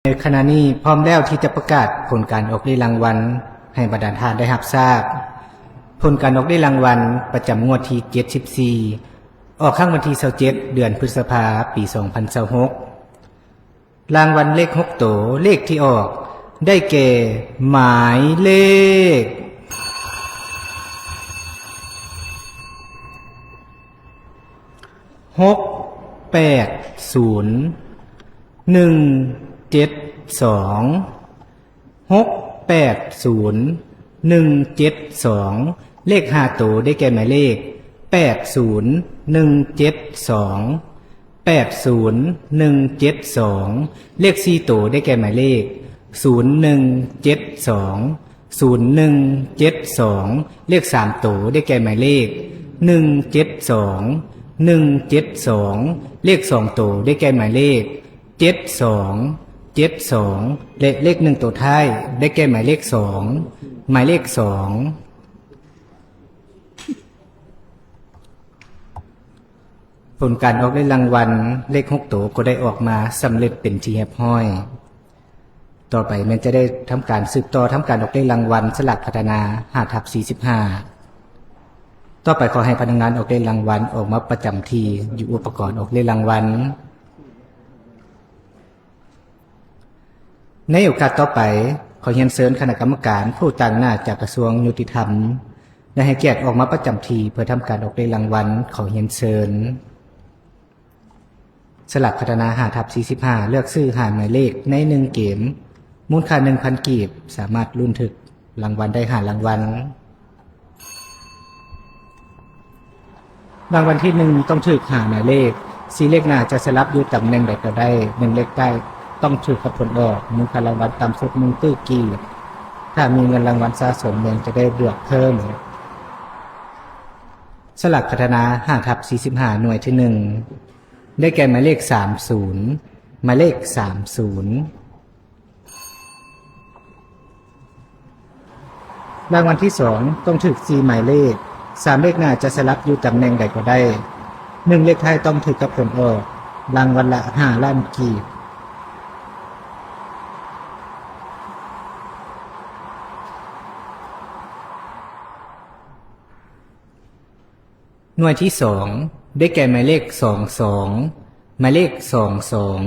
ໃນຂະນະນີ້ພ້ອມແລ້ວທີ່ຈະປະກາດຜົນການອອກເລກລາງວັນໃຫ້ບັນດາທ່ານໄດ້ຮັບຊາບ. ຜົນການອອກເລກລາງວັນປະຈຳງວດທີເຈັດສິບສີ່ ອອກຄັ້ງວັນທີຊາວເຈັດ ເດືອນພຶດສະພາ ປີສອງພັນຊາວຫົກ. ລາງວັນເລກຫົກໂຕ ເລກທີ່ອອກໄດ້ແກ່ ໝາຍເລກ ຫົກແປດສູນ ໜຶ່ງເຈັດສອງ ຫົກແປດສູນ ໜຶ່ງເຈັດສອງ. ເລກຫ້າໂຕໄດ້ແກ່ໝາຍເລກ ແປດສູນ ໜຶ່ງເຈັດສອງ ແປດສູນ ໜຶ່ງເຈັດສອງ. ເລກສີ່ໂຕໄດ້ແກ່ໝາຍເລກ ສູນໜຶ່ງເຈັດສອງ ສູນໜຶ່ງເຈັດສອງ. ເລກສາມໂຕໄດ້ແກ່ໝາຍເລກ ໜຶ່ງເຈັດສອງ ໜຶ່ງເຈັດສອງ. ເລກສອງໂຕໄດ້ແກ່ໝາຍເລກ ເຈັດສອງ ເຈັດສອງ ແລະ ເລກໜຶ່ງໂຕທ້າຍໄດ້ແກ່ໝາຍເລກສອງ ໝາຍເລກສອງ. ຜົນການອອກເລກລາງວັນເລກຫົກໂຕກໍໄດ້ອອກມາສຳເລັດເປັນທີ່ຮຽບຮ້ອຍ. ຕໍ່ໄປແມ່ນຈະໄດ້ທຳການສືບຕໍ່ທຳການອອກເລກລາງວັນສະຫຼາກພັດທະນາ ຫ້າທັບສີ່ສິບຫ້າ. ຕໍ່ໄປຂໍໃຫ້ພະນັກງານອອກເລກລາງວັນອອກມາປະຈຳທີ່ຢູ່ອຸປະກອນອອກເລກລາງວັນ. ໃນໂອກາດຕໍ່ໄປ, ຂໍຮຽນເຊີນຄະນະກຳມະການຜູ້ຕາງໜ້າຈາກກະຊວງຍຸຕິທຳ ໄດ້ໃຫ້ກຽດອອກມາປະຈຳທີ່ເພື່ອທຳການອອກເລກລາງວັນ. ຂໍຮຽນເຊີນ. ສະຫຼາກພັດທະນາ ຫ້າທັບສີ່ສິບຫ້າ ເລືອກຊື້ຫ້າໝາຍເລກໃນໜຶ່ງເກມ, ມູນຄ່າໜຶ່ງພັນກີບ, ສາມາດລຸ້ນຖືກລາງວັນໄດ້ຫ້າລາງວັນ. ລາງວັນທີໜຶ່ງຕ້ອງຖືກຫ້າໝາຍເລກ, ສີ່ເລກໜ້າຈະສະຫຼັບຢູ່ຕຳແໜ່ງໃດກໍໄດ້, ໜຶ່ງເລກທ້າຍຕ້ອງຖືກກັບຜົນອອກ, ມູນຄ່າລາງວັນຕ່ຳສຸດໜຶ່ງຕື້ກີບ. ຖ້າມີເງິນລາງວັນສະສົມແມ່ນຈະໄດ້ບວກເພີ່ມ. ສະຫຼາກພັດທະນາ ຫ້າທັບສີ່ສິບຫ້າ ໜ່ວຍທີໜຶ່ງ ໄດ້ແກ່ໝາຍເລກ ສາມສູນ ໝາຍເລກ ສາມສູນ. ລາງວັນທີສອງຕ້ອງຖືກສີ່ໝາຍເລກ, ສາມເລກໜ້າຈະສະຫຼັບຢູ່ຕຳແໜ່ງໃດກໍໄດ້, ໜຶ່ງເລກທ້າຍຕ້ອງຖືກກັບຜົນອອກ, ລາງວັນລະຫ້າລ້ານກີບ. ໜ່ວຍທີສອງ ໄດ້ແກ່ໝາຍເລກ ສອງສອງ ໝາຍເລກ ສອງສອງ.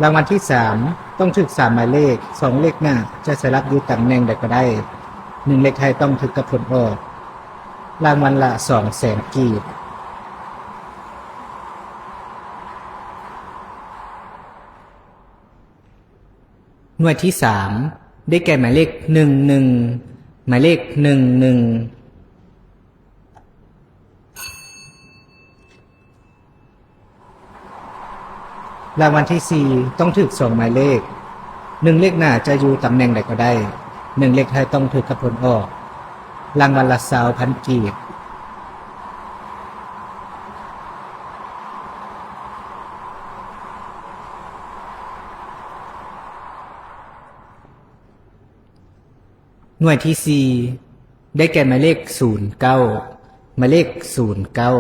ລາງວັນທີສາມຕ້ອງຖືກສາມໝາຍເລກ, ສອງເລກໜ້າຈະສະຫຼັບຢູ່ຕຳແໜ່ງໃດກໍໄດ້, ໜຶ່ງເລກທ້າຍຕ້ອງຖືກກັບຜົນອອກ, ລາງວັນລະສອງແສນກີບ. ໜ່ວຍທີສາມ ໄດ້ແກ່ໝາຍເລກ ໜຶ່ງໜຶ່ງ ໝາຍເລກ ໜຶ່ງໜຶ່ງ. ລາງວັນທີສີ່ຕ້ອງຖືກສອງໝາຍເລກ, ໜຶ່ງເລກໜ້າຈະຢູ່ຕຳແໜ່ງໃດກໍໄດ້, ໜຶ່ງເລກທ້າຍຕ້ອງຖືກກັບຜົນອອກ, ລາງວັນລະຊາວພັນກີບ. ໜ່ວຍທີສີ່ ໄດ້ແກ່ໝາຍເລກ ສູນເກົ້າ ໝາຍເລກ ສູນເກົ້າ.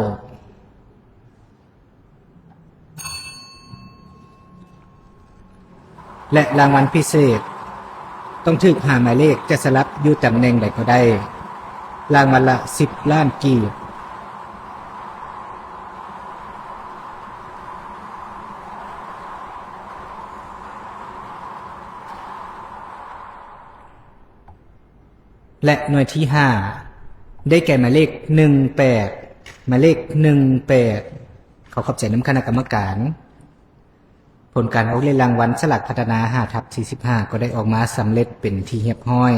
ແລະ ລາງວັນພິເສດ ຕ້ອງຖືກຫ້າໝາຍເລກ, ຈະສະຫຼັບຢູ່ຕຳແໜ່ງໃດກໍໄດ້, ລາງວັນລະສິບລ້ານກີບ. ແລະ ໜ່ວຍທີຫ້າ ໄດ້ແກ່ໝາຍເລກ ໜຶ່ງແປດ ໝາຍເລກ ໜຶ່ງແປດ. ຂໍຂອບໃຈນຳຄະນະກຳມະການ. ຜົນການອອກເລກລາງວັນສະຫຼາກພັດທະນາ ຫ້າທັບສີ່ສິບຫ້າ ກໍໄດ້ອອກມາສຳເລັດເປັນທີ່ຮຽບຮ້ອຍ.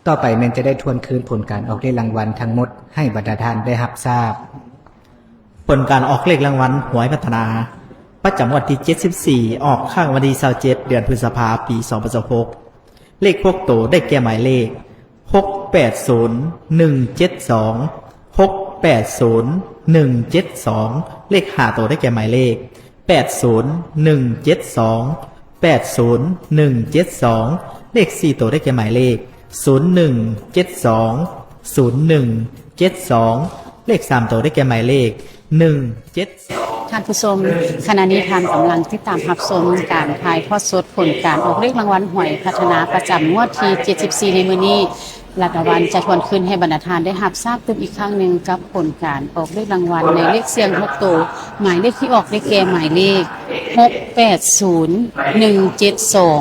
ຕໍ່ໄປແມ່ນຈະໄດ້ທວນຄືນຜົນການອອກເລກລາງວັນທັງໝົດໃຫ້ບັນດາທ່ານໄດ້ຮັບຊາບ. ຜົນການອອກເລກລາງວັນຫວຍພັດທະນາ ປະຈຳງວດທີເຈັດສິບສີ່ ອອກຄັ້ງວັນທີຊາວເຈັດ ເດືອນພຶດສະພາ ປີສອງພັນຊາວຫົກ. ເລກຫົກໂຕໄດ້ແກ່ໝາຍເລກ ຫົກແປດສູນ ໜຶ່ງເຈັດສອງ ຫົກແປດສູນ ໜຶ່ງເຈັດສອງ. ເລກຫ້າໂຕໄດ້ແກ່ໝາຍເລກ ແປດສູນ ໜຶ່ງເຈັດສອງ ແປດສູນ ໜຶ່ງເຈັດສອງ. ເລກສີ່ໂຕໄດ້ແກ່ໝາຍເລກ ສູນໜຶ່ງເຈັດສອງ ສູນໜຶ່ງເຈັດສອງ. ເລກສາມໂຕໄດ້ແກ່ໝາຍເລກ ໜຶ່ງເຈັດ ທ່ານຜູ້ຊົມ, ຂະນະນີ້ທ່ານກຳລັງຕິດຕາມຮັບຊົມການຖ່າຍທອດສົດຜົນການອອກເລກລາງວັນຫວຍພັດທະນາປະຈຳງວດທີເຈັດສິບສີ່ໃນມື້ນີ້. ລັດດາວັນຈະທວນຄືນໃຫ້ບັນດາທ່ານໄດ້ຮັບຊາບຕື່ມອີກຄັ້ງໜຶ່ງກັບຜົນການອອກເລກລາງວັນໃນເລກສ່ຽງຫົກໂຕ, ໝາຍເລກທີ່ອອກໄດ້ແກ່ໝາຍເລກ ຫົກແປດສູນ ໜຶ່ງເຈັດສອງ,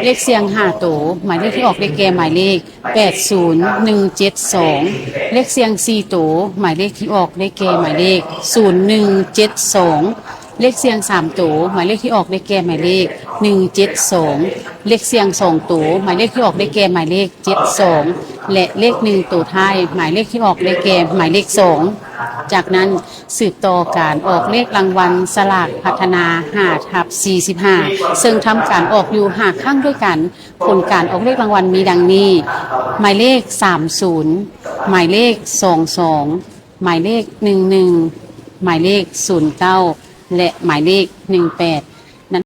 ເລກສ່ຽງຫ້າໂຕ, ໝາຍເລກທີ່ອອກໄດ້ແກ່ໝາຍເລກ ແປດສູນ ໜຶ່ງເຈັດສອງ, ເລກສ່ຽງສີ່ໂຕ, ໝາຍເລກທີ່ອອກໄດ້ແກ່ໝາຍເລກ ສູນໜຶ່ງເຈັດສອງ, ເລກສ່ຽງສາມໂຕ, ໝາຍເລກທີ່ອອກໄດ້ແກ່ໝາຍເລກ ໜຶ່ງເຈັດສອງ, ເລກສ່ຽງສອງໂຕ, ໝາຍເລກທີ່ອອກໄດ້ແກ່ໝາຍເລກ ເຈັດສອງ ແລະ ເລກໜຶ່ງໂຕທ້າຍ, ໝາຍເລກທີ່ອອກໄດ້ແກ່ໝາຍເລກສອງ. ຈາກນັ້ນ ສືບຕໍ່ການອອກເລກລາງວັນສະຫຼາກພັດທະນາຫ້າທັບສີ່ສິບຫ້າ ເຊິ່ງທຳການອອກຢູ່ຫ້າຄັ້ງດ້ວຍກັນ. ຜົນການອອກເລກລາງວັນມີດັ່ງນີ້: ໝາຍເລກສາມສູນ, ໝາຍເລກສອງສອງ, ໝາຍເລກໜຶ່ງໜຶ່ງ, ໝາຍເລກສູນເກົ້າ ແລະ ໝາຍເລກໜຶ່ງແປດ.